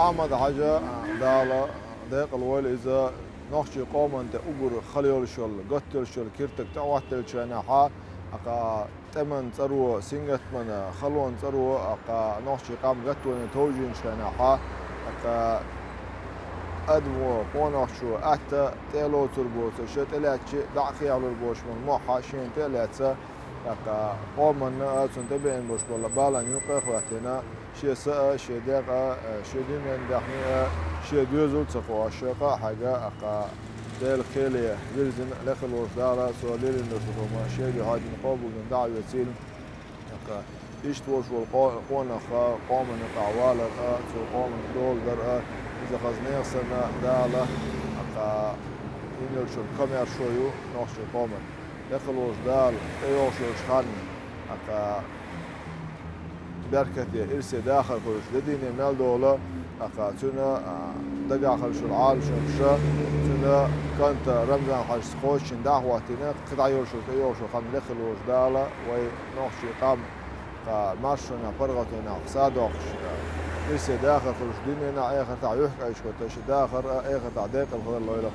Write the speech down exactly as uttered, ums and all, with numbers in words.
Ахьмад-Хьажа, Дала декъала войла, иза нохчийн къоман тӀе уггар хала йолуш йолу, готта йолуш йолу киртаг тӀехӀоттаделлачу хенахь, тӀаккха тӀеман цӀаро, сингаттаман, халонан цӀаро, тӀаккха нохчийн къам гатвайна товжийначу хенахь, тӀаккха адамо, къонахчо атта тӀе а лоцур боцуш, тӀелаьцча дӀа а кхехьалур боцуш болу мохь шена тӀе а лаьцна, тӀаккха къоманна а, цунна тӀебеана болуш болу баланна юккъе а хӀоьттина, шен са а, шен декъа а, шен дуьненан даьхни а, шен доьзал а ца кхоош, къа а хьегна, тӀаккха Делан кхеле вирзина, лекха волчу Дала цо лелийна долуш долу хӀума шен дуьхьа дина, къобалдина дӀа а оьцийла. ТӀаккха иштта волуш волу къо-, къонах къоманна юкъахь валар а, цо къоманна дола дар а, иза хаза нехан санна Дала, тӀаккха йина йолчун комаьршо ю нохчийн къоман. Лекха волчу Дала тӀейогӀуш йолчу ханна, тӀаккха беркате, ирсе дахар хуьлуш, де дийне мел долу, тӀаккха цуьнан, а, дагахь хуьлуш йолу Ӏалашонаш, цуьнан кӀанта Рамзан-Хьаьжас кхочушшина дӀа а хӀоттийна, кхидӀа йолуш йолу тӀейогӀуш йолу хан лекха волчу Дала вай нохчийн къам, тӀаккха маршонехь, паргӀатонехь садоккхуш, а, ирсе дахар хуьлуш, дуьненахь а, эхартахь а юьхькӀайчу кхуьттуш, дахар а, эхартахь декъала хилар лойла.